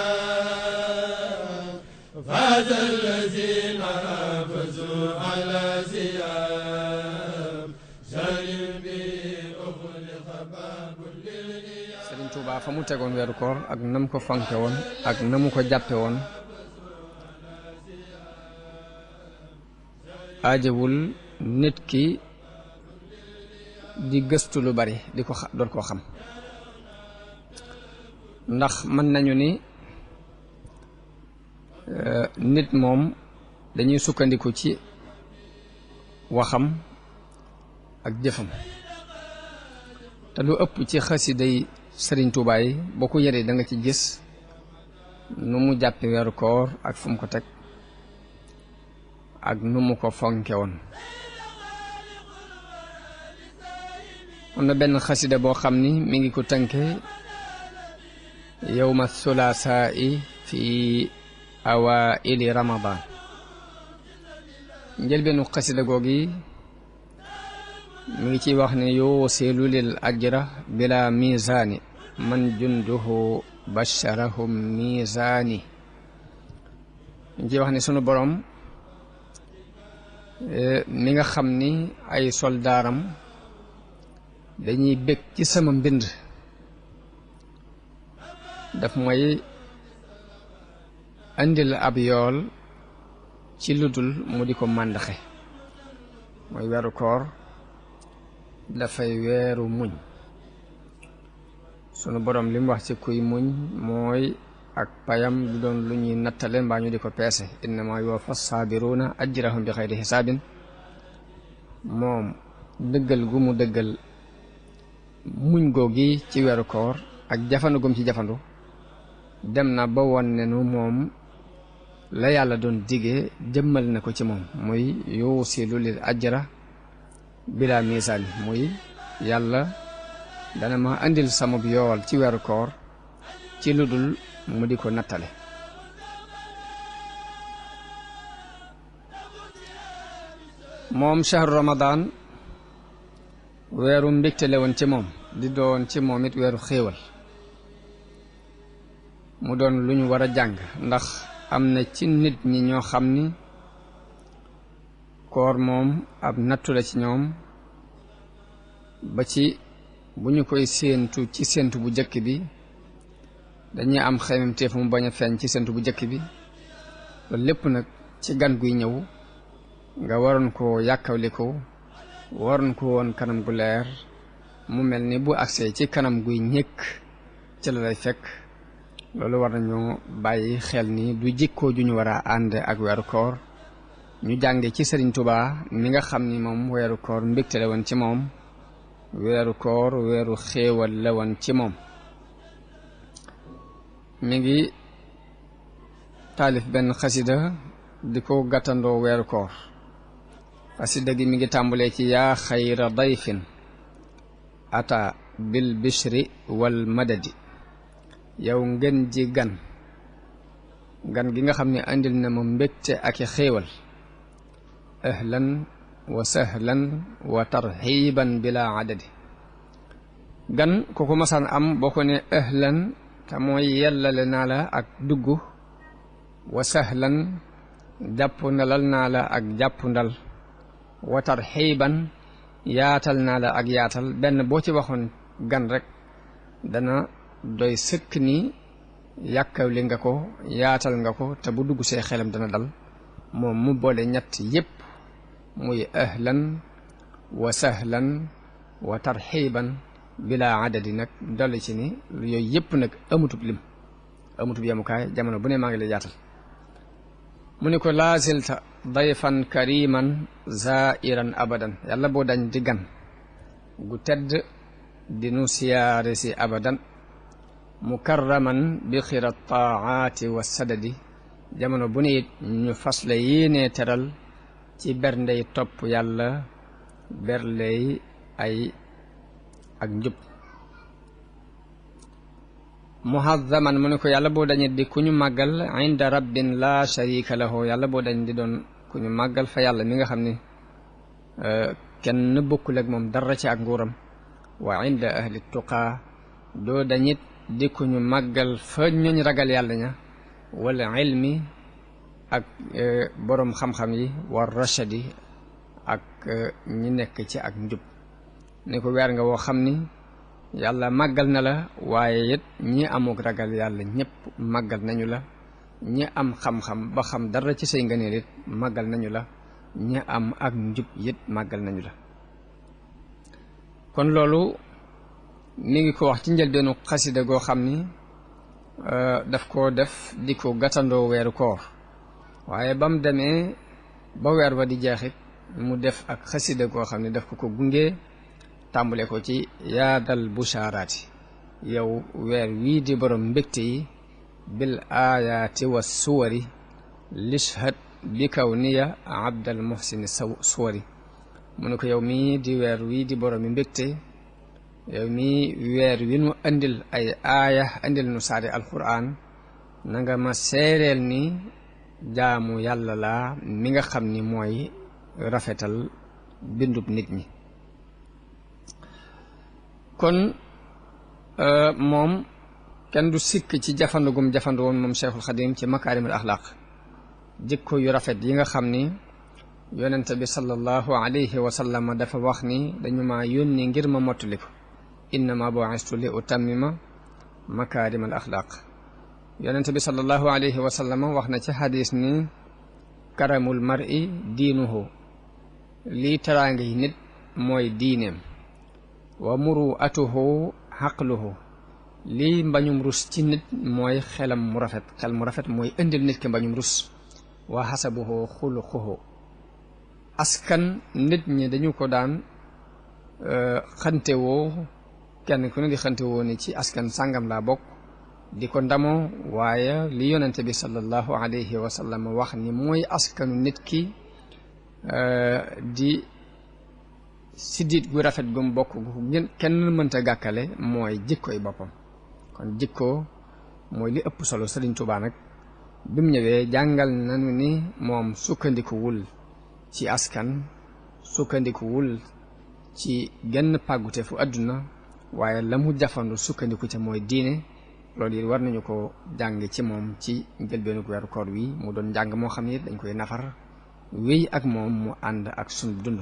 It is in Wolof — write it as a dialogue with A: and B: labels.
A: للإيام فاز الذين حافظوا على سيام سلم به أغلق باب للإيام.
B: Sëriñ Tuubaa fa mu tegoon weeru koor ak nam ko fanke woon ak na mu ko jàppe woon aajewul nit ki di gëstu lu bari di ko doon koo xam ndax mën nañu ni nit moom dañuy sukkandiku ci waxam ak jëfam te lu ëpp ci xasiday Sëriñ Tuubaa yi boo ko yëree da nga ci gis nu mu jàppe weeru koor ak fu mu ko teg ak nu mu ko fonke woon am na benn xasida boo xam ni mi ngi ko tënke yawma thulathaa'i fi awaili ramadan njëlbeenu xasida googi mi ngi ciy wax ne yuusilu lil ajra bila misaani man junduhu basharahum misaani mi ngi ciy wax ne sunu borom mi nga xam ni ay soldaaram dañuy bég ci sama mbind daf mooy andil ab yool ci ludul mu di ko màndaxe mooy weeru koor dafay weeru muñ sunu borom li mu wax ci kuy muñ mooy ak payam du doon lu ñuy nattale mbaa ñu di ko peese innama yuwaffa saabiruna ajrahum bi xayri xisaabin moom dëggal gu mu dëggal muñ googi ci weeru koor ak jafandu gum ci jafandu dem na ba won ne nu moom la yàlla doon digee jëmmal na ko ci moom muy yuusilu lil ajra bila misaani muy yàlla dana ma andil sama yool ci weeru koor ci lu dul mu di ko nattale moom shahru ramadan weeru mbégte la woon ci moom di doon ci moom it weeru xéewal mu doon lu ñu war a jàng ndax am na ci nit ñi ñoo xam ni koor moom ab nattu la ci ñoom ba ci bu ñu koy séentu ci séentu bu jëkk bi dañuy am xememteef mu bañ a feeñ ci séentu bu jëkk bi loolu lépp nag ci gan guy ñëw nga waroon ko yàkkawli ko waroon ko woon kanam gu leer mu mel ni bu agsee ci kanam guy ñëkk ci la lay fekk loolu war nañoo bàyyi xel ni du jikkoo ju ñu war a ànd ak weeru koor ñu jànge ci Sëriñ Tuubaa mi nga xam ni moom weeru koor mbégte la woon ci moom weeru koor weeru xéewal la woon ci moom mi ngi taalif benn xasida di ko gàttandoo weeru koor xasida gi mi ngi tàmbalee ci yaa xayra dayfin ata bil bishri wal madadi yow ngeen ji gan gi nga xam ne andil na ma mbégte ak i xéewal ahlan wa sahlan wa tarxiban bila adadi gan ku ko masaan am boo ko ne ahlan te mooy yellale naa la ak dugg wa sahlan jàpp ndalal naa la ak jàpp ndal wa tarxiban yaatal naa la ak yaatal benn boo ci waxoon gan rek dana doy sëkk ni yàkkawli nga ko yaatal nga ko te bu dugg see xelam dana dal moom mu boole ñett yépp muy ahlan wa sahlan wa tarxiban bila adadi nag dolli ci ni yooyu yépp nag amutub lim amutub yemukaay jamono bu ne maa ngi lay yaatal mu ni ko laasilta dayfan kariman zairan abadan yàlla boo dañ di gan gu tedd di nu siyaare si abadan mukarraman bi xira taaati wa sadadi jamono bu ne it ñu fas la yéenee teral ci berndey topp yàlla berley ay ak njub muhazzaman mu ne ko yàlla boo dañit di ku ñu màggal inda rabbin la sharika lahu yàlla boo dañ di doon ku ñu màggal fa yàlla mi nga xam ne kenn bokkul ak moom dara ci ak nguuram wa inda ahli tuqaa doo dañit di ko ñu màggal fa ñooñ ragal yàlla ña wala ilmi ak boroom xam-xam yi war rachadi ak ñi nekk ci ak njub ni ko weer nga woo xam ni yàlla màggal na la waaye it ñi amuk ragal yàlla ñëpp màggal nañu la ñi am xam-xam ba xam dara ci say ngëneel it màggal nañu la ñi am ak njub it màggal nañu la kon loolu mi ngi ko wax ci njëlbeenu xasida goo xam ni daf ko def di ko gàttandoo weeru koor waaye ba mu demee ba weer wa di jeexit mu def ak xasida goo xam ne daf ko gunge tàmbale ko ci yaadal bushaaraati yow weer wii di borom mbégte yi bil aayaati wa suwari lishhad bi kaw niya abdal muhsini suwari mu ne ko yow mii di weer wii di borom mbégte yow mii weer wi nu andil ay aaya andil nu saari alquran na nga ma seereel ni jaamu yàlla laa mi nga xam ni mooy rafetal bindub nit ñi kon moom kenn du sikk ci jafandugum jafandu woon moom Cheikhul Xadim ci makaarimul axlaaq jikko yu rafet yi nga xam ni yonent bi sallallahu alayhi wa sallam dafa wax ni dañu ma yónni ngir ma mottali ko innama bu'istu li utammima makaarimal axlaaq yonent bi sallallahu alayhi wa sallam wax na ci xadis ni karamul mar'i diinuhu lii teraanga yi nit mooy diineem wa muru'atuhu xaqluhu lii mbañum rus ci nit mooy xelam mu rafet xel mu rafet mooy indil nit ki mbañum rus wa xasabuhu xuluquhu askan nit ñi dañu ko daan xantewoo kenn ku ne di xantewoo ni ci askan sàngam laa bokk di ko ndamoo waaye li yonente bi sallallahu alayhi wa sallam wax ni mooy askanu nit ki di siddit gu rafet gum bokk gu kenn mënta gàkkale mooy jikkoy boppam kon jikko mooy li ëpp solo Sëriñ Tuubaa nag bi mu ñëwee jàngal nañu ni moom sukkandikuwul ci askan sukkandikuwul ci genn pàggute fu àdduna waaye la mu jafandu sukkandiku ca mooy diine loolu it war nañu ko jàng ci moom ci njëlbeenu weeru koor wi mu doon njàng moo xam ne dañ koy nafar wéy ak moom mu ànd ak sunu dund